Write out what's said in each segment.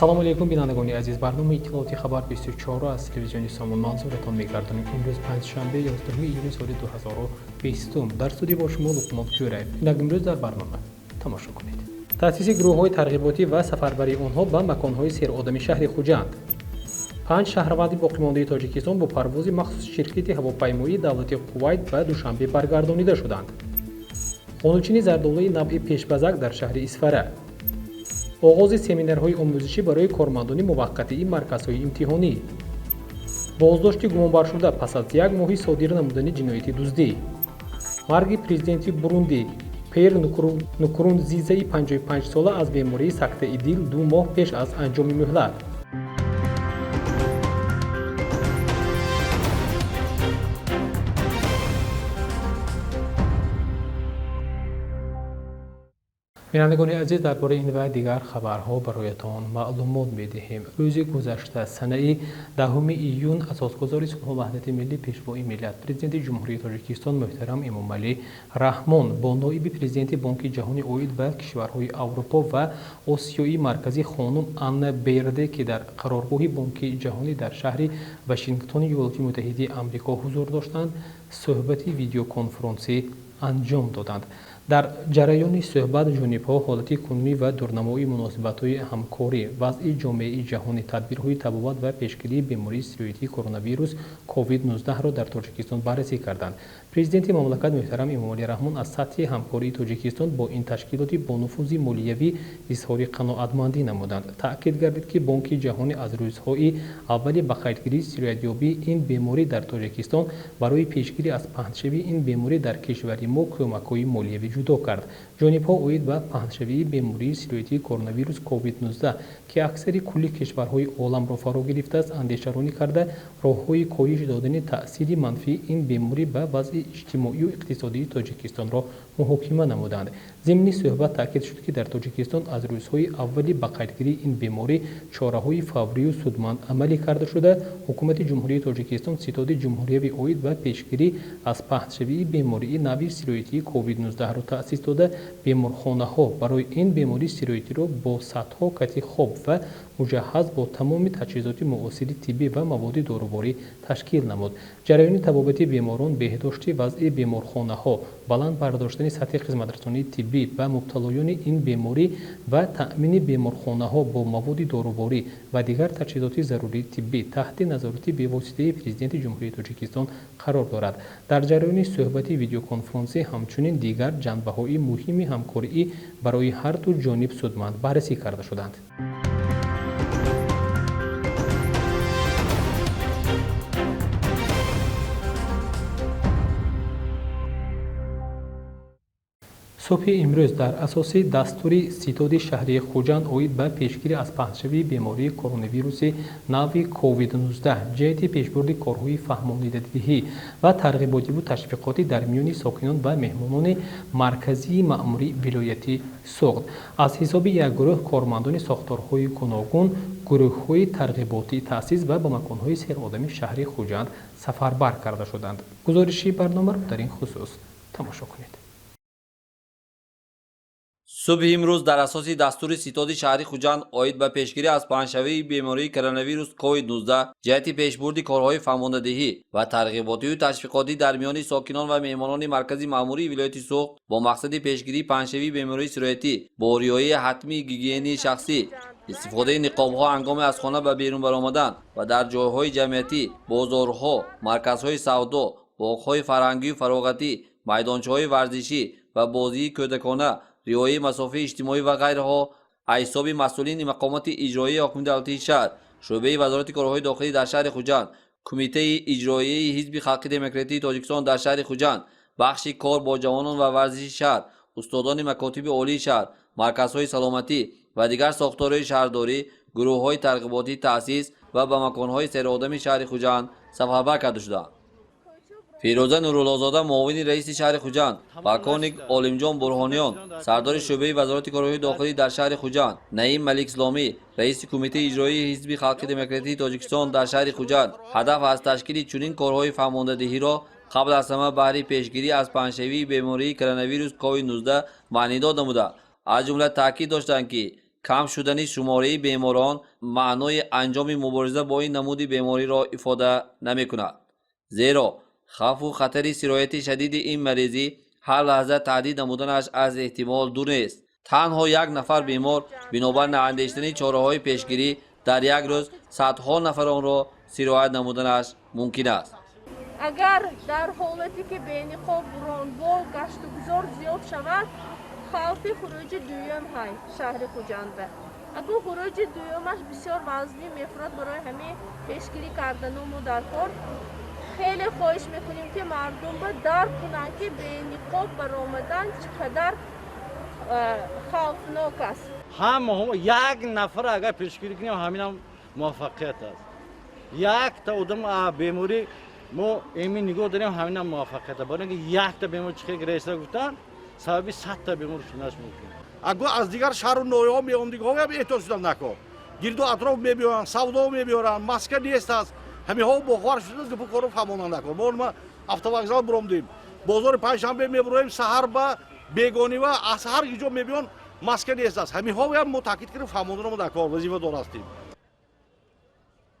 Ассалому алайкум, бинандагони азиз. Барномаи иттилооти хабар 24 аз телевизиони Сомон манзуратон мегардонем. Имрӯз панҷшанбе, 11 июни соли 2020. Дар студия бо шумо Луқмон Ҷӯраев. Инак имрӯз дар барнома тамошо кунед. Таъсиси гурӯҳҳои тарғиботӣ ва сафарбарии онҳо ба маконҳои серодами шаҳри Хуҷанд. 5 шаҳрванди боқимондаи Тоҷикистон бо парвози махсуси ширкати ҳавопаймоии давлати Кувайт ба Душанбе баргардонида шуданд. Ғонулчини зардолуи навъи пешбазак дар шаҳри Исфара. Оғози семинарҳои омӯзишӣ барои кормандони муваққатии марказҳои имтиҳонӣ. Боздошти гумонбаршуда пас аз як моҳи содир намудани ҷинояти дуздӣ. Марги президенти Бурунди Пьер Нукурунзизаи 55-сола аз бемории сактаи дил 2 моҳ пеш аз анҷоми муҳлат. Бинандагони азиз, дар бораи ин ва дигар хабарҳо бароятон маълумот медиҳем. Рӯзи гузашта, санаи 10 июн, асосгузори сулҳу ваҳдати миллӣ, пешвои миллат, президенти Ҷумҳурии Тоҷикистон муҳтарам Эмомалӣ Раҳмон бо ноиби президенти Бонки Ҷаҳонӣ оид ба кишварҳои Аврупо ва Осиёи Марказӣ хонум Анна Берде, ки дар қароргоҳи Бонки Ҷаҳонӣ дар шаҳри Вашингтони Иёлоти Муттаҳидаи Амрико ҳузур доштанд, суҳбати видеоконференсӣ анҷом доданд. Дар ҷараёни суҳбат ҷонибҳо ҳолати кунунӣ ва дурнамои муносибатҳои ҳамкорӣ, вазъи ҷомеаи ҷаҳонӣ, тадбирҳои табобат ва пешгирии бемории сироятии коронавирус COVID-19-ро дар Тоҷикистон баррасӣ карданд. Президенти мамлакат муҳтарам Эмомалӣ Раҳмон аз сатҳи ҳамкории Тоҷикистон бо ин ташкилоти бонуфузи молиявӣ изҳори қаноатмандӣ намуданд. Таъкид гардид, ки Бонки Ҷаҳонӣ аз рӯзҳои аввали ба қайдгирии сироятёбии ин беморӣ дар Тоҷикистон барои пешгирӣ аз паҳншавии ин беморӣ дар кишвари мо кӯмакҳои молиявӣ ҷудо кард. Ҷонибҳо оид ба паҳншавии бемории сироятии коронавирус COVID-19, ки аксари кулли кишварҳои оламро фаро гирифтааст, андешаронӣ карда, роҳҳои коҳиш додани таъсири манфии ин беморӣ ба вазъи иҷтимоию иқтисодии Тоҷикистонро муҳокима намуданд. Зимни суҳбат таъкид шуд, ки дар Тоҷикистон аз рӯзҳои аввали ба қайдгирии ин беморӣ чораҳои фаврию судманд амалӣ карда шуда, Ҳукумати Ҷумҳурии Тоҷикистон ситоди ҷумҳуриявӣ оид ба пешгирӣ аз паҳншавии бемории нави сироятии COVID-19-ро таъсис дода, беморхонаҳо барои ин бемории сироятиро бо садҳо кати хоб ва муҷаҳҳаз бо тамоми таҷҳизоти муосири тиббӣ ва маводи доруворӣ ташкил намуд. Ҷараёни табобати беморон, беҳдошти вазъи беморхонаҳо, баланд бардоштани сатҳи хизматрасонии тиббӣ ба мубталоёни ин беморӣ ва таъмини беморхонаҳо бо маводи доруворӣ ва дигар таҷҳизоти зарурии тиббӣ таҳти назорати бевоситаи Президенти Ҷумҳурии Тоҷикистон қарор дорад. Дар ҷараёни суҳбати видеоконференсӣ ҳамчунин дигар ҷанбаҳои муҳими ҳамкорӣ барои ҳар ду ҷониб судманд баррасӣ карда шуданд. Субҳи имрӯз дар асоси дастури ситоди шаҳрии Хуҷанд оид ба пешгирӣ аз паҳншавии бемории коронавируси нави COVID-19 ҷиҳати пешбурди корҳои фаҳмонидадиҳӣ ва тарғиботиву ташвиқотӣ дар миёни сокинон ва меҳмонони марказии маъмурии вилояти Суғд аз ҳисоби як гурӯҳ кормандони сохторҳои гуногун гурӯҳҳои тарғиботӣ таъсис ва ба маконҳои серодами шаҳри Хуҷанд сафарбар карда шуданд. Гузориши барномаро дар ин хусус тамошо кунед. Субҳи имрӯз дар асоси дастури ситоди шаҳри Хуҷанд оид ба пешгирӣ аз паҳншавии бемории коронавирус COVID-19 ҷиҳати пешбурди корҳои фаҳмондадиҳӣ ва тарғиботию ташвиқотӣ дар миёни сокинон ва меҳмонони маркази маъмурии вилояти Суғд бо мақсади пешгирии паҳншавии бемории сироятӣ бо риояи ҳатмии гигиении шахсӣ, истифодаи ниқобҳо ҳангоми аз хона ба берун баромадан ва дар ҷойҳои ҷамъиятӣ, бозорҳо, марказҳои савдо, боғҳои фарҳангию фароғатӣ, майдончаҳои варзишӣ ва бозии кӯдакона, риояи масофаи иҷтимоӣ ва ғайраҳо аз ҳисоби масъулини мақомоти иҷроияи ҳокимияти давлатии шаҳр, шӯъбаи Вазорати корҳои дохилӣ дар шаҳри Хуҷанд, Кумитаи иҷроияи Ҳизби халқи демократии Тоҷикистон дар шаҳри Хуҷанд, бахши кор бо ҷавонон ва варзиши шаҳр, устодони макотиби олии шаҳр, марказҳои саломатӣ ва дигар сохторҳои шаҳрдорӣ гурӯҳҳои тарғиботӣ таъсис ва ба маконҳои серодами шаҳри Хуҷанд сафарбар карда шуданд. Фирӯза Нуруллозода, муовини раиси шаҳри Хуҷанд, полковник Олимҷон Бурҳониён, сардори шӯъбаи Вазорати корҳои дохилӣ дар шаҳри Хуҷанд, Наим Маликисломӣ, раиси Кумитаи иҷроии Ҳизби халқи демократии Тоҷикистон дар шаҳри Хуҷанд ҳадаф аз ташкили чунин корҳои фаҳмондадиҳиро қабл аз ҳама баҳри пешгирӣ аз паҳншавии бемории коронавирус COVID-19 маънидод намуда, аз ҷумла таъкид доштанд, ки Кам шудани шумораи беморон маънои анҷоми мубориза бо ин намуди бемориро ифода намекунад, зеро хавфу хатари сирояти шадиди ин марезӣ ҳар лаҳза таҳдид намуданаш аз эҳтимол дур нест. Танҳо як нафар бемор бинобар наандешидани чораҳои пешгирӣ дар як рӯз садҳо нафар онро сироят намуданаш мумкин аст. Агар дар ҳолате ки бениқоб буронбо гаштугузор зиёд шавад, хавфи хуруҷи дуюм ҳай шаҳри Хуҷанда. Аку хуруҷи дуюмаш бисёр вазнин мефурад. Барои ҳамин пешгирӣ кардану мо дар кор хеле хоҳиш мекунем, ки мардум ба дарк кунанд, ки бениқоб баромадан чӣ қадар хавфнок аст. Ҳама як нафар агар пешгирӣ кунем, ҳаминам муваффақият аст. Якта одам беморӣ мо эмин нигоҳ дорем, ҳаминам муваффақият аст. Барои инки якта бемор, чӣ хел раиса гуфтанд, сабаби 100-та бемор шуданаш мумкин. Аго аз дигар шаҳру ноҳияҳо меомдигиҳоям эҳтиёҷ шудам нако. Гирду атроф мебиёранд, савдо мебиёранд, маска нест аст. Ҳаминҳо боховар шуда гапу кору фаҳмонанд нако. Мо ма автовокзал буромдем. Бозори панҷшанбе мебуроем, саҳар ба бегонива аз ҳар ҷо мебиён, маска нест аст. Ҳаминҳоям мо таъкид кардем, фаҳмонданамо дар кор вазифадор ҳастем.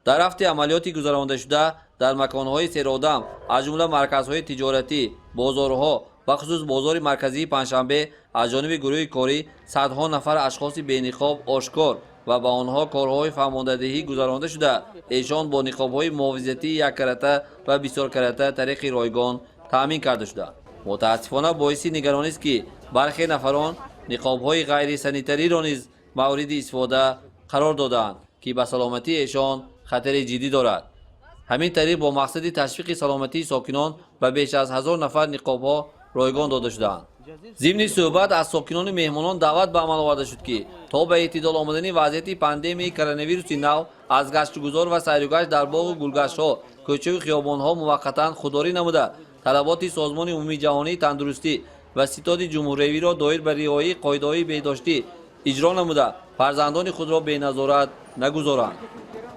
Дар рафти амалиёти гузарондашуда дар маконҳои серодам, аз ҷумла марказҳои тиҷоратӣ, бозорҳо, бахусус бозори марказии Панҷшанбе, аз ҷониби гурӯҳи корӣ садҳо нафар ашхоси бениқоб ошкор ва ба онҳо корҳои фаҳмондадиҳӣ гузаронда шуда, эшон бо ниқобҳои муҳофизатии яккарата ва бисёркарата тариқи ройгон таъмин карда шуданд. Мутаассифона, боиси нигаронист, ки бархе нафарон ниқобҳои ғайрисанитариро низ мавриди истифода қарор додаанд, ки ба саломатии эшон хатари ҷиддӣ дорад. Ҳамин тариқ, бо мақсади ташвиқи саломатии сокинон ба беш аз 1000 нафар ниқобҳо ройгон дода шудаанд. Зимни суҳбат аз сокинону меҳмонон даъват ба амал оварда шуд, ки то ба эътидол омадани вазъияти пандемияи коронавируси нав аз гаштугузор ва сайругашт дар боғу гулгаштҳо, кӯчаву хиёбонҳо муваққатан худдорӣ намуда, талаботи Созмони умумиҷаҳонии тандурустӣ ва Ситоди ҷумҳуриявиро доир ба риояи қоидаҳои беҳдоштӣ иҷро намуда, фарзандони худро беназорат нагузоранд.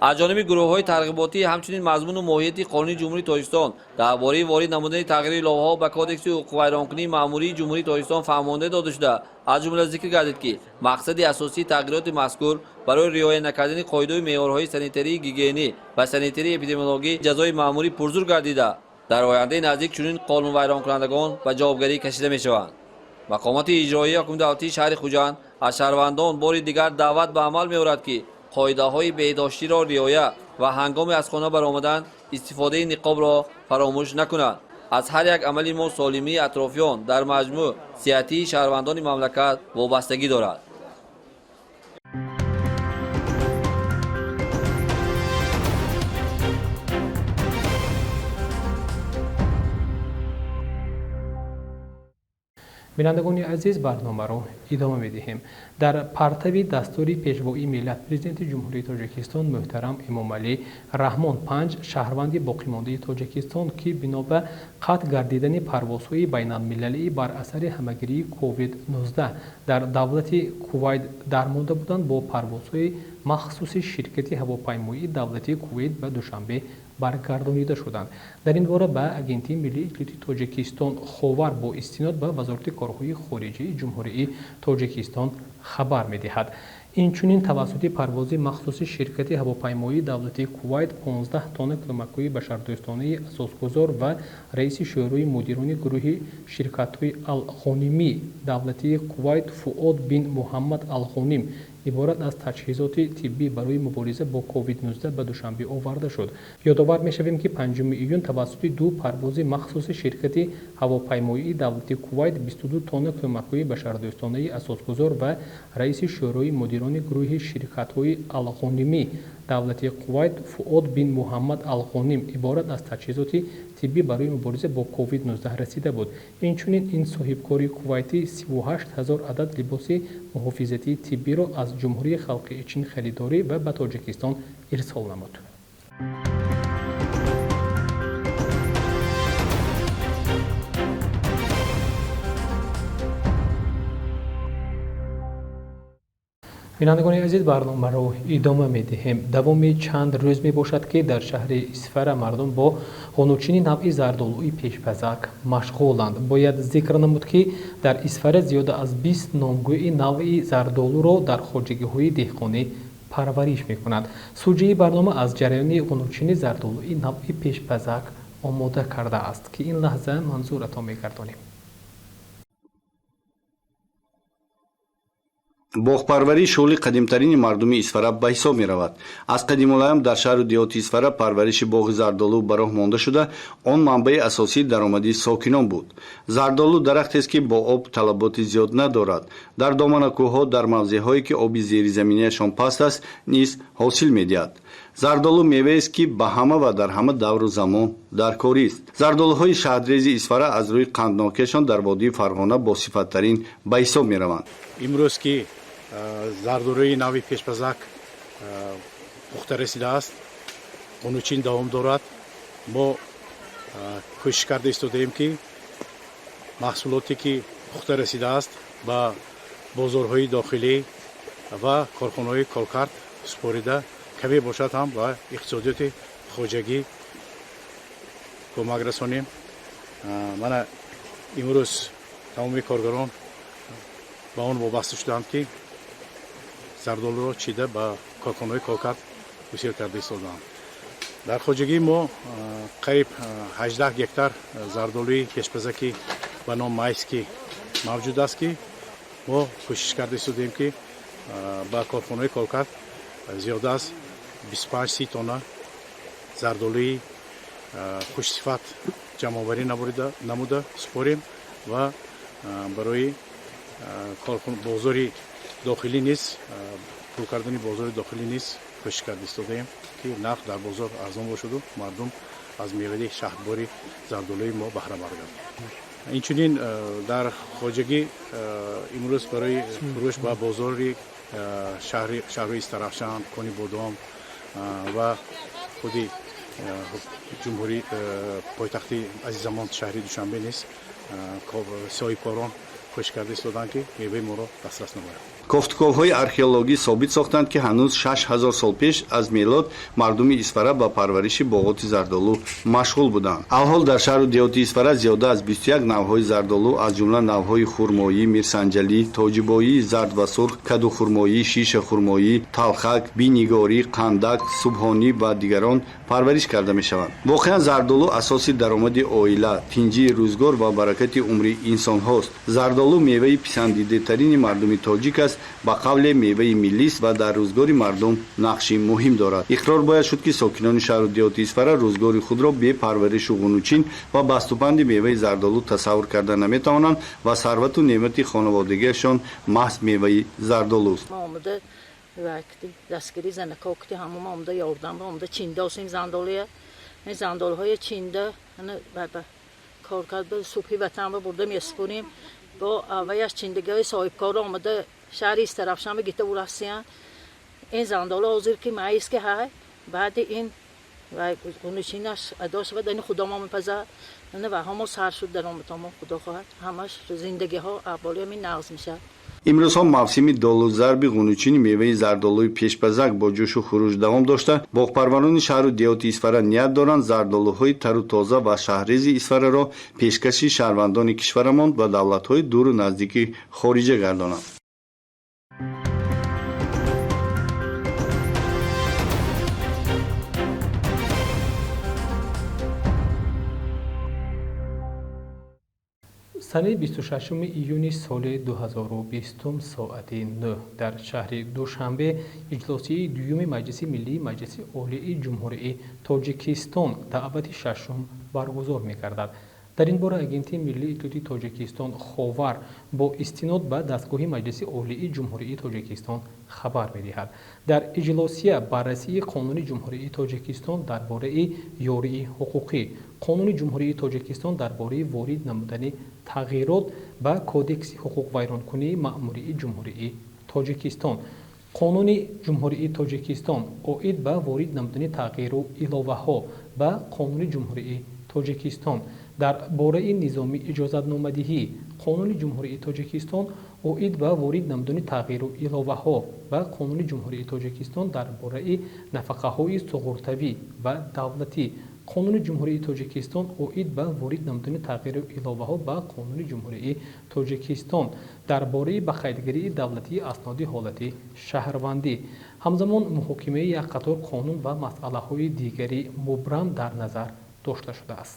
Аз ҷониби гурӯҳҳои тарғиботӣ ҳамчунин мазмуну моҳияти Қонуни Ҷумҳурии Тоҷикистон дар бораи ворид намудани тағйири иловаҳо ба Кодекси ҳуқуқвайронкунии маъмурии Ҷумҳурии Тоҷикистон фаҳмонда дода шуда, аз ҷумла зикр гардид, ки мақсади асосии тағйироти мазкур барои риоя накардани қоидаю меъёрҳои санитарии гигиенӣ ва санитарии эпидемиологӣ ҷазои маъмурӣ пурзур гардида, дар ояндаи наздик чунин қонунвайронкунандагон ба ҷавобгарӣ кашида мешаванд. Мақомоти иҷроияи ҳокими давлатии шаҳри Хуҷанд аз шаҳрвандон бори дигар даъват ба амал меорад, ки қоидаҳои беҳдоштиро риоя ва ҳангоми аз хона баромадан истифодаи ниқобро фаромӯш накунанд. Аз ҳар як амали мо солимии атрофиён, дар маҷмӯъ сиҳатии шаҳрвандони мамлакат вобастагӣ дорад. Бинандагони азиз, барномаро идома медиҳем. Дар партави дастури Пешвои миллат, Президенти Ҷумҳурии Тоҷикистон муҳтарам Эмомалӣ Раҳмон, панҷ шаҳрванди боқимондаи Тоҷикистон, ки бино ба қатъ гардидани парвозҳои байналмилалӣ бар асари ҳамагирии COVID-19 дар давлати Кувайт дармонда буданд, бо парвозҳои махсуси ширкати ҳавопаймоии давлатии Кувайт ба Душанбе баргардонида шуданд. Дар ин бора ба Агентии миллии иттилоти Тоҷикистон «Ховар» бо истинод ба Вазорати корҳои хориҷии Ҷумҳурии Тоҷикистон хабар медиҳад. Инчунин тавассути парвози махсуси ширкати ҳавопаймоии давлатии Кувайт 15 тонна кӯмакҳои башардӯстонаи асосгузор ва раиси Шӯрои мудирони гурӯҳи ширкатҳои Алғонимӣ давлатии Кувайт Фуод бин Муҳаммад Алғоним, иборат аз таҷҳизоти тиббӣ барои мубориза бо COVID-19, ба Душанбе оварда шуд. Ёдовар мешавем, ки 5 июн тавассути ду парвози махсуси ширкати ҳавопаймоии давлати Кувайт 22 тонна кӯмакҳои башардӯстонаи асосгузор ва раиси Шӯрои мудирони гурӯҳи ширкатҳои Алғонимӣ давлати Кувайт Фуод бин Муҳаммад Алғоним, иборат аз таҷҳизоти тиббӣ барои мубориза бо COVID-19 расида буд. Инчунин ин соҳибкори кувайтӣ 38 ҳазор адад либоси муҳофизатии тиббиро аз Ҷумҳурии Халқии Чин харидорӣ ва ба Тоҷикистон ирсол намуд. Бинандагони азиз, барномаро идома медиҳем. Давоми чанд рӯз мебошад, ки дар шаҳри Исфара мардум бо ғунучини навъи зардолуи пешпазак машғуланд. Бояд зикр намуд, ки дар Исфара зиёда аз 20 номгӯи навъи зардолуро дар хоҷагиҳои деҳқонӣ парвариш мекунанд. Суҷаи барнома аз ҷараёни ғунучини зардолуи навъи пешпазак омода кардааст, ки ин лаҳза манзуратон мегардонем. Боғпарварӣ шуғли қадимтарини мардуми Исфара ба ҳисоб меравад. Аз қадимулайём дар шаҳру деҳоти Исфара парвариши боғи зардолу ба роҳ монда шуда, он манбаи асосии даромади сокинон буд. Зардолу дарахтест, ки бо об талаботи зиёд надорад. Дар доманакӯҳҳо, дар мавзеъҳое, ки оби зеризаминияшон паст аст, низ ҳосил медиҳад. Зардолу меваест, ки ба ҳама ва дар ҳама давру замон даркорист. Зардолуҳои шаҳдрези Исфара аз рӯи қанднокиашон дар водии Фарғона босифаттарин ба ҳисоб мераванд. Имрӯз ки зардолуи нави пешпазак пухта расидааст, ғунучин давом дорад. Мо кӯшиш карда истодаем, ки маҳсулоте ки пухта расидааст, ба бозорҳои дохилӣ ва корхонаҳои коркард супорида, каме бошад ҳам ба иқтисодиёти хоҷагӣ кӯмак расонем. Мана имрӯз тамоми коргарон ба он вобаста шуданд, ки зардолуро чида ба корхонаҳои коркард гусел карда истодаанд. Дар хоҷагии мо қариб 18 гектар зардолуи пешпазакӣ ба ном Майский мавҷуд аст, ки мо кӯшиш карда истодаем, ки ба корхонаҳои коркард зиёда аз 25-30 тонна зардолуи хушсифат ҷамъоварӣ намуда супорем ва барои бозори дохилӣ низ, пур кардани бозори дохилӣ низ кӯшиш карда истодаем, ки нарх дар бозор арзон бошаду мардум аз меваи шаҳдбори зардолуи мо баҳраманд гарданд. Инчунин дар хоҷагӣ имрӯз барои фурӯш ба бозори шаҳрҳои Истарафшан, Кони Бодом ва худи ҷумҳурӣ, пойтахти азизамон, шаҳри Душанбе низ соҳибкорон кӯшиш карда истоданд, ки меваи моро дастрас намоянд. Кофтуковҳои археологӣ собит сохтанд, ки ҳанӯз 6000 сол пеш аз мелод мардуми Исфара ба парвариши боғоти зардолу машғул буданд. Алҳол дар шаҳру деҳоти Исфара зиёда аз 21 навъҳои зардолу, аз ҷумла навъҳои хурмоӣ, мирсанҷалӣ, тоҷибоии зард ва сурх, кадухурмоӣ, шишахурмоӣ, талхак, бинигорӣ, қандак, субҳонӣ ва дигарон парвариш карда мешаванд. Воқеан зардолу асоси даромади оила, тинҷии рӯзгор ва баракати умри инсонҳост. Зардолу меваи писандидатарини мардуми тоҷик аст, ба қавле меваи миллист ва дар рӯзгори мардум нақши муҳим дорад. Иқрор бояд шуд, ки сокинони шаҳру деҳоти Исфара рӯзгори худро бе парваришу ғунучин ва баступанди меваи зардолу тасаввур карда наметавонанд ва сарвату неъмати хонаводагиашон маҳз меваи зардолуст. Дастгири занакокти ҳамома омада ёрдам омада чиндосем зандолия, зандолҳои чинда кор карда, субҳи ватан бурда месупорем. Бо авваяш чиндагиҳои соҳибкор омада шаҳри Истарафшан гита урасиян. Ин зандоло ҳозир ки маис ки ҳай, баъди ин ғунучинаш адо шавад, ани худомо мепазад ва ҳамо сар шуд даромадҳомо, худо хоҳад, ҳамаш зиндагиҳо аҳволи ҳамин нағз мешавад. Имрӯзҳо мавсими долузарби ғунучини меваи зардолуи пешпазак бо ҷӯшу хуруш давом дошта, боғпарварони шаҳру деҳоти Исфара ният доранд зардолуҳои тару тоза ва шаҳрези Исфараро пешкаши шаҳрвандони кишварамон ва давлатҳои дуру наздики хориҷа гардонанд. Санаи 26 июни соли 2020 соати 9 дар шаҳри Душанбе иҷлосияи дуюми Маҷлиси Миллии Маҷлиси Олии Ҷумҳурии Тоҷикистон даъвати шашум баргузор мегардад. Дар ин бора Агентии миллии иттилоотии Тоҷикистон Ховар бо истинод ба дастгоҳи Маҷлиси Олии Ҷумҳурии Тоҷикистон хабар медиҳад. Дар иҷлосия баррасии Қонуни Ҷумҳурии Тоҷикистон дар бораи ёрии ҳуқуқӣ, Қонуни Ҷумҳурии Тоҷикистон дар бораи ворид намудани тағйирот ба Кодекси ҳуқуқвайронкунии маъмурии Ҷумҳурии Тоҷикистон, Қонуни Ҷумҳурии Тоҷикистон оид ба ворид намудани тағйиру иловаҳо ба Қонуни Ҷумҳурии Тоҷикистон дар бораи низоми иҷозатномадиҳӣ, Қонуни Ҷумҳурии Тоҷикистон оид ба ворид намудани тағйиру иловаҳо ба Қонуни Ҷумҳурии Тоҷикистон дар бораи нафақаҳои суғуртавӣ ва давлатӣ, Қонуни Ҷумҳурии Тоҷикистон оид ба ворид намудани тағйиру иловаҳо ба Қонуни Ҷумҳурии Тоҷикистон дар бораи ба қайдгирии давлатии асноди ҳолати шаҳрвандӣ. Ҳамзамон муҳокимаи як қатор қонун ва масъалаҳои дигари мубрам дар назар дошта шудааст.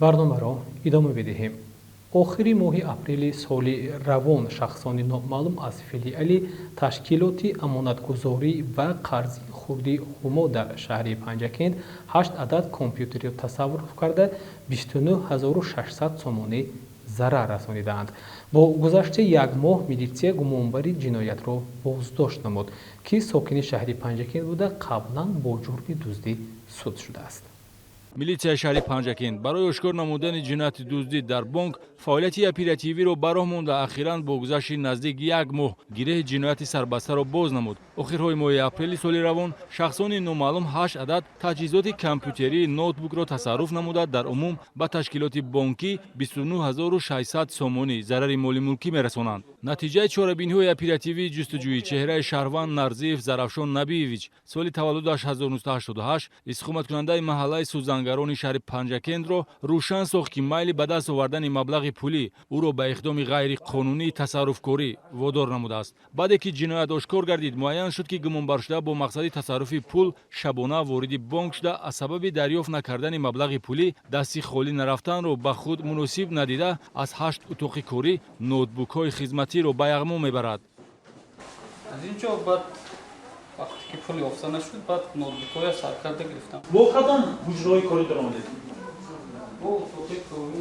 Барномаро идома медиҳем. Охири моҳи апрели соли равон шахсони номаълум аз филиали ташкилоти амонатгузорӣ ва қарзи хурди Ҳумо дар шаҳри Панҷакент 8 адад компютерро тасаввур карда 29600 сомонӣ зарар расонидаанд. Бо гузашти як моҳ милитсия гумонбари ҷиноятро боздошт намуд, ки сокини шаҳри Панҷакент буда қаблан бо ҷурми дуздӣ суд шудааст. Милитсияи шаҳри Панҷакент барои ошкор намудани ҷинояти дуздӣ дар бонк фаъолияти оперативиро ба роҳ монда, ахиран бо гузашти наздик як моҳ гиреҳи ҷинояти сарбастаро боз намуд. Охирҳои моҳи апрели соли равон шахсони номаълум 8 адад таҷҳизоти компютерии ноутбукро тасарруф намуда, дар умум ба ташкилоти бонкӣ 29600 сомонӣ зарари молимулкӣ мерасонанд. Натиҷаи чорабиниҳои оперативии ҷустуҷӯӣ чеҳраи шаҳрванд Нарзиев Зарафшон Набиевич, соли таваллудаш 1988, истиқоматкунандаи маҳаллаи Сӯзангарони шаҳри Панҷакентро рӯшан сохт, ки майли ба даст овардани маблағи пулӣ ӯро ба иқдоми ғайриқонунии тасарруфкорӣ водор намудааст. Баъде ки ҷиноят ошкор гардид, муайян шуд, ки гумонбаршуда бо мақсади тасарруфи пул шабона вориди бонк шуда, аз сабаби дарёфт накардани маблағи пулӣ дасти холӣ нарафтанро ба худ муносиб надида, аз 8 утоқи корӣ ноутбукҳои хизматиро ба яғмо мебарад. Аз ин ҷо баъд вақте ки пул ёфта нашуд, баъд ноутбукҳоя сар карда гирифтам. Бо кадом ҳуҷраҳои корӣ даромадед? Бо утоқи корӣ.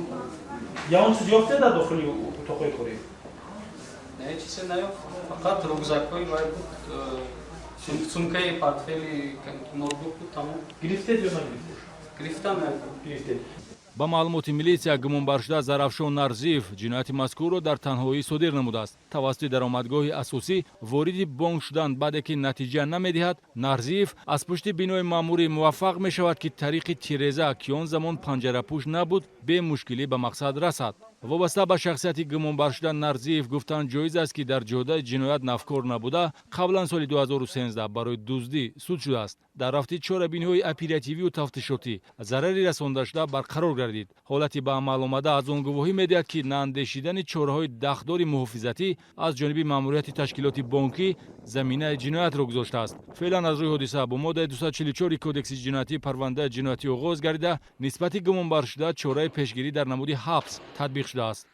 Ягон чиз ёфтед дар дохили утоқҳои корӣ? Не, чизе наёфт. Фақат рюкзакҳои вай буд, сумкаи портфели ноутбук буд, тамом. Гирифтед ё нагирифтед? Гирифтам, гирифтед. Ба маълумоти милитсия гумонбаршуда Зарафшон Нарзиев ҷинояти мазкурро дар танҳоӣ содир намудааст. Тавассути даромадгоҳи асосӣ вориди бонк шудан баъде ки натиҷа намедиҳад, Нарзиев аз пушти бинои маъмурӣ муваффақ мешавад, ки тариқи тиреза, ки он замон панҷарапӯш набуд, бемушкилӣ ба мақсад расад. Вобаста ба шахсияти гумонбаршуда Нарзиев гуфтан ҷоиз аст, ки дар ҷодаи ҷиноят навкор набуда, қаблан соли 2013 барои дуздӣ суд шудааст. Дар рафти чорабиниҳои оперативию тафтишотӣ зарари расондашуда барқарор гардид. Ҳолати ба амал омада аз он гувоҳӣ медиҳад, ки наандешидани чораҳои дахлдори муҳофизатӣ аз ҷониби маъмурияти ташкилоти бонкӣ заминаи ҷиноятро гузоштааст. Феълан аз рӯи ҳодиса бо моддаи 244 кодекси ҷиноятӣ парвандаи ҷиноятӣ оғоз гардида, нисбати гумонбаршуда чораи пешгирӣ дар намуди ҳабс татбиқ шудааст.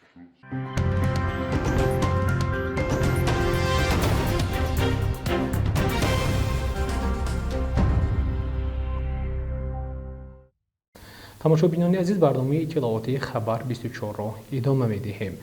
Тамошобинони азиз, барномаи иттилоотии Хабар 24-ро идома медиҳем.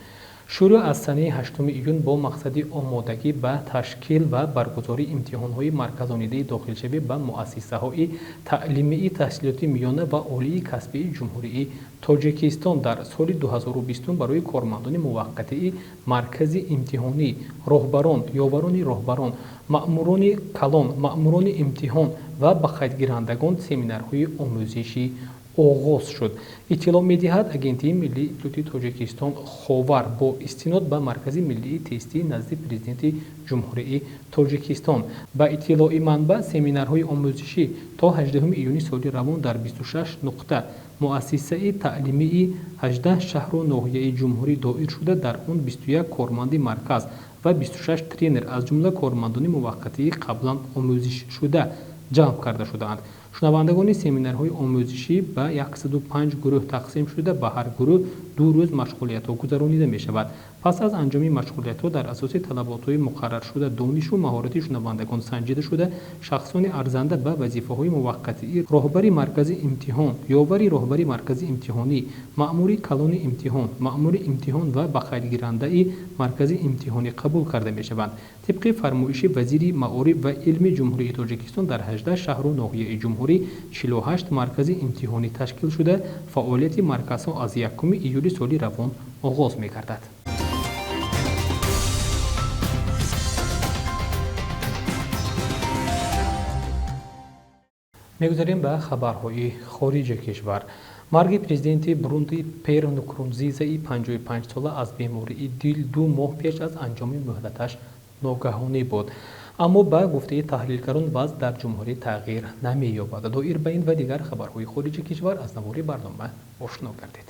Шурӯъ аз санаи 8 июн бо мақсади омодагӣ ба ташкил ва баргузории имтиҳонҳои марказонидаи дохилшавӣ ба муассисаҳои таълимии таҳсилоти миёна ва олии касбии Ҷумҳурии Тоҷикистон дар соли 2020 барои кормандони муваққатии маркази имтиҳонӣ, роҳбарон, ёварони роҳбарон, маъмурони калон, маъмурони имтиҳон ва ба қайдгирандагон семинарҳои омӯзишӣ оғоз шуд. Иттилоъ медиҳад Агентии миллии иттилооти Тоҷикистон Ховар бо истинод ба Маркази миллии тестии назди Президенти Ҷумҳурии Тоҷикистон. Ба иттилои манбаъ, семинарҳои омӯзишӣ то 18 июни соли равон дар 26 нуқта муассисаи таълимии 18 шаҳру ноҳияи ҷумҳурӣ доир шуда, дар он 21 корманди марказ ва 26 тренер аз ҷумла кормандони муваққатии қаблан омӯзишшуда ҷалб карда шудаанд. Шунавандагони семинарҳои омӯзишӣ ба 105 гурӯҳ тақсим шуда, ба ҳар гурӯҳ 2 рӯз машғулиятҳо гузаронида мешавад. Пас аз анҷоми машғулиятҳо дар асоси талаботҳои муқарраршуда донишу маҳорати шунавандагон санҷида шуда, шахсони арзанда ба вазифаҳои муваққатии роҳбари маркази имтиҳон, ёвари роҳбари маркази имтиҳонӣ, маъмури калони имтиҳон, маъмури имтиҳон ва ба қайдгирандаи маркази имтиҳонӣ қабул карда мешаванд. Тибқи фармоиши вазири маориф ва илми Ҷумҳурии Тоҷикистон дар 18 шаҳру ноҳияи ҷумҳурӣ 48 маркази имтиҳонӣ ташкил шуда, фаъолияти марказҳо аз 1 июли июли соли равон оғоз мегардад. Мегузарем ба хабарҳои хориҷи кишвар. Марги президенти Бурунди Пер Нкурунзизаи 55-сола аз бемории дил 2 моҳ пеш аз анҷоми муҳлаташ ногаҳонӣ буд. Аммо ба гуфтаи таҳлилгарон вазъ дар ҷумҳурӣ тағйир намеёбад. Доир ба ин ва дигар хабарҳои хориҷи кишвар аз навори барнома ошно гардед.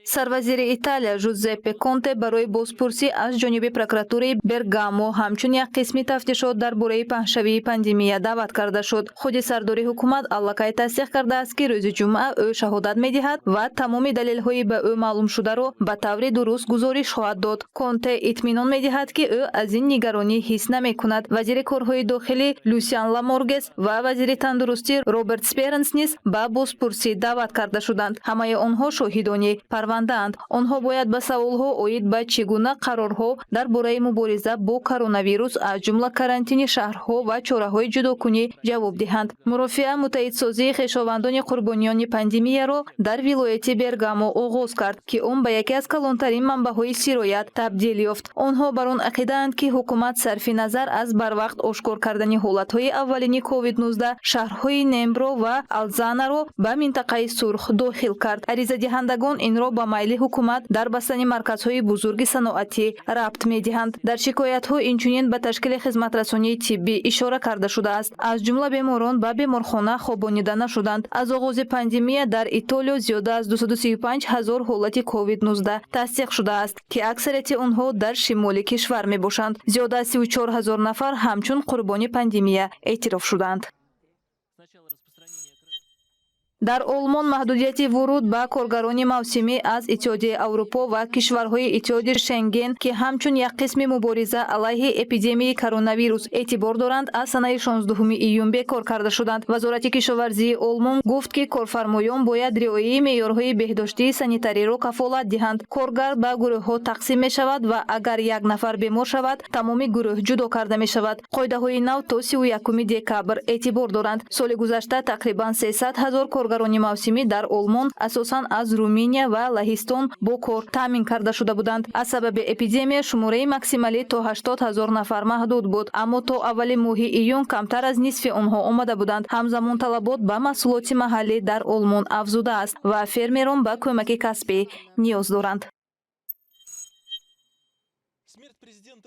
Сарвазири Италия Жузеппе Конте барои бозпурсӣ аз ҷониби прокуратураи Бергамо ҳамчун як қисми тафтишот дар бораи паҳншавии пандемия даъват карда шуд. Худи сардори ҳукумат аллакай тасдиқ кардааст, ки рӯзи ҷумъа ӯ шаҳодат медиҳад ва тамоми далелҳои ба ӯ маълумшударо ба таври дуруст гузориш хоҳад дод. Конте итминон медиҳад, ки ӯ аз ин нигаронӣ ҳис намекунад. Вазири корҳои дохилӣ Люсиан Ламоргес ва вазири тандурустӣ Роберт Сперенс низ ба бозпурсӣ даъват карда шуданд. Ҳамаи онҳо шоҳидони парвандаанд. Онҳо бояд ба саволҳо оид ба чӣ гуна қарорҳо дар бораи мубориза бо коронавирус, аз ҷумла карантини шаҳрҳо ва чораҳои ҷудокунӣ ҷавоб диҳанд. Мурофиа муттаҳидсозии хешовандони қурбониёни пандемияро дар вилояти Бергамо оғоз кард, ки он ба яке аз калонтарин манбаъҳои сироят табдил ёфт. Онҳо бар он ақидаанд, ки ҳукумат сарфи назар аз барвақт ошкор кардани ҳолатҳои аввалини COVID-19 шаҳрҳои Нембро ва Алзанаро ба минтақаи сурх дохил кард. Аризадиҳандагон инро ба майли ҳукумат дар бастани марказҳои бузурги саноатӣ рабт медиҳанд. Дар шикоятҳо инчунин ба ташкили хизматрасонии тиббӣ ишора карда шудааст. Аз ҷумла беморон ба беморхона хобонида нашуданд. Аз оғози пандемия дар Итолиё зиёда аз 235 ҳазор ҳолати COVID-19 тасдиқ шудааст, ки аксарияти онҳо дар шимоли кишвар мебошанд. Зиёда аз 34 ҳазор нафар ҳамчун қурбони пандемия эътироф шуданд. Дар Олмон маҳдудияти вуруд ба коргарони мавсимӣ аз Иттиҳодияи Аврупо ва кишварҳои Иттиҳоди Шенген, ки ҳамчун як қисми мубориза алайҳи эпидемияи коронавирус эътибор доранд, аз санаи 16 июн бекор карда шуданд. Вазорати кишоварзии Олмон гуфт, ки корфармоён бояд риояи меъёрҳои беҳдоштии санитариро кафолат диҳанд. Коргар ба гурӯҳҳо тақсим мешавад ва агар як нафар бемор шавад, тамоми гурӯҳ ҷудо карда мешавад. Қоидаҳои нав то 31 декабр эътибор доранд. Соли гузашта тақрибан 300 ҳазор коргарони мавсимӣ дар Олмон асосан аз Руминия ва Лаҳистон бо кор таъмин карда шуда буданд. Аз сабаби эпидемия шумораи максималӣ то 80 ҳазор нафар маҳдуд буд, аммо то аввали моҳи июн камтар аз нисфи онҳо омада буданд. Ҳамзамон талабот ба маҳсулоти маҳаллӣ дар Олмон афзудааст ва фермерон ба кӯмаки касбӣ ниёз доранд.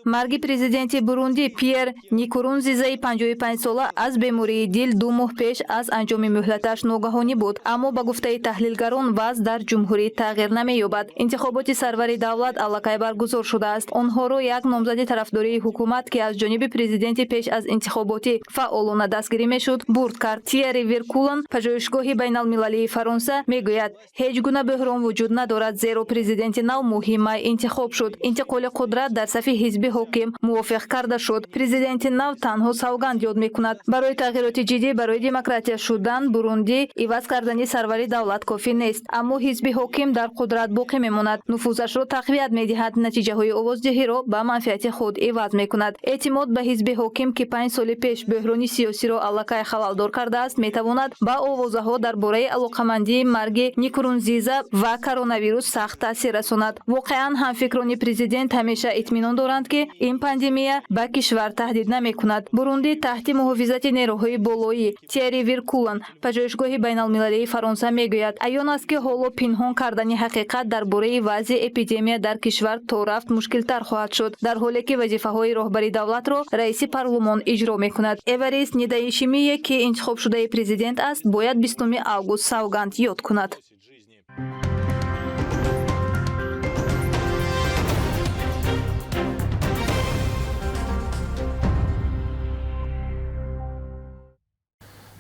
Марги президенти Бурунди Пьер Нкурунзизаи 55-сола аз бемории дил 2 моҳ пеш аз анҷоми муҳлаташ ногаҳонӣ буд. Аммо ба гуфтаи таҳлилгарон вазъ дар ҷумҳурӣ тағйир намеёбад. Интихоботи сарвари давлат аллакай баргузор шудааст. Онҳоро як номзади тарафдории ҳукумат, ки аз ҷониби президенти пеш аз интихоботӣ фаъолона дастгирӣ мешуд, бурд кард. Тиери Веркулан, пажӯҳишгоҳи байналмилалии Фаронса, мегӯяд, ҳеҷ гуна бӯҳрон вуҷуд надорад, зеро президенти нав моҳи май интихоб шуд. Интиқоли қудрат дар сафи ҳизби ҳоким мувофиқ карда шуд. Президенти нав танҳо савганд ёд мекунад. Барои тағйироти ҷиддӣ барои демократия шудан Бурунди иваз кардани сарвари давлат кофӣ нест. Аммо ҳизби ҳоким дар қудрат боқӣ мемонад, нуфузашро тақвият медиҳад, натиҷаҳои овоздиҳиро ба манфиати худ иваз мекунад. Эътимод ба ҳизби ҳоким, ки 5 соли пеш бӯҳрони сиёсиро аллакай халалдор кардааст, метавонад ба овозаҳо дар бораи алоқамандии марги Нкурунзиза ва коронавирус сахт таъсир расонад. Воқеан ҳамфикрони президент ҳамеша итминон доранд, ки ин пандемия ба кишвар таҳдид намекунад. Бурунди таҳти муҳофизати нерӯҳои болоӣ. Тиери Веркулан, пажӯҳишгоҳи байналмилалии Фаронса, мегӯяд, аён аст, ки ҳоло пинҳон кардани ҳақиқат дар бораи вазъи эпидемия дар кишвар то рафт мушкилтар хоҳад шуд, дар ҳоле ки вазифаҳои роҳбари давлатро раиси парлумон иҷро мекунад. Эварист Нидаишимие, ки интихобшудаи президент аст, бояд 20 август савганд ёд кунад.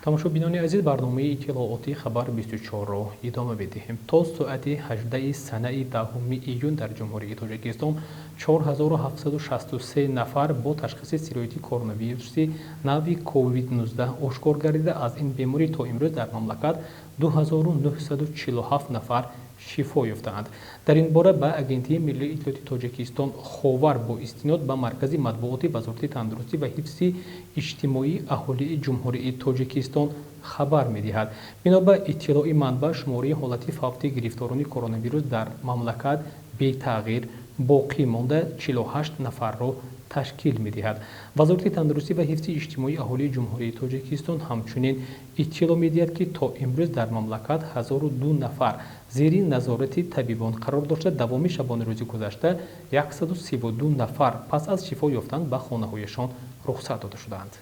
Тамошобинони азиз, барномаи иттилоотии хабар 24-ро идома медиҳем. То соати 18 санаи 10 июн дар Ҷумҳурии Тоҷикистон 4763 нафар бо ташхиси сирояти коронавируси нави COVID-19 ошкор гардида, аз ин беморӣ то имрӯз дар мамлакат 2947 нафар шифо ёфтаанд. Дар ин бора ба Агентии миллии иттилооти Тоҷикистон Ховар бо истинод ба Маркази матбуоти Вазорати тандурустӣ ва ҳифзи иҷтимоии аҳолии Ҷумҳурии Тоҷикистон хабар медиҳад. Бино ба иттилои манбаъ, шумораи ҳолати фавти гирифторони коронавирус дар мамлакат бетағйир боқӣ монда 48 нафарро ташкил медиҳад. Вазорати тандурустӣ ва ҳифзи иҷтимоии аҳолии Ҷумҳурии Тоҷикистон ҳамчунин иттилоъ медиҳад, ки то имрӯз дар мамлакат 1002 нафар зери назорати табибон қарор дошта, давоми шабонарӯзи гузашта 132 нафар пас аз шифо ёфтан ба хонаҳояшон рухсат дода шудаанд.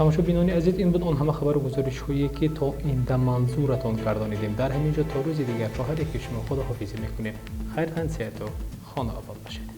Тамошобинони азиз, ин буд он ҳама хабару гузоришҳое, ки то инда манзуратон гардонидем. Дар ҳамин ҷо то рӯзи дигар бо ҳар яки шумо худоҳофизӣ мекунем. Хайр, тансиҳату хонаобод бошед.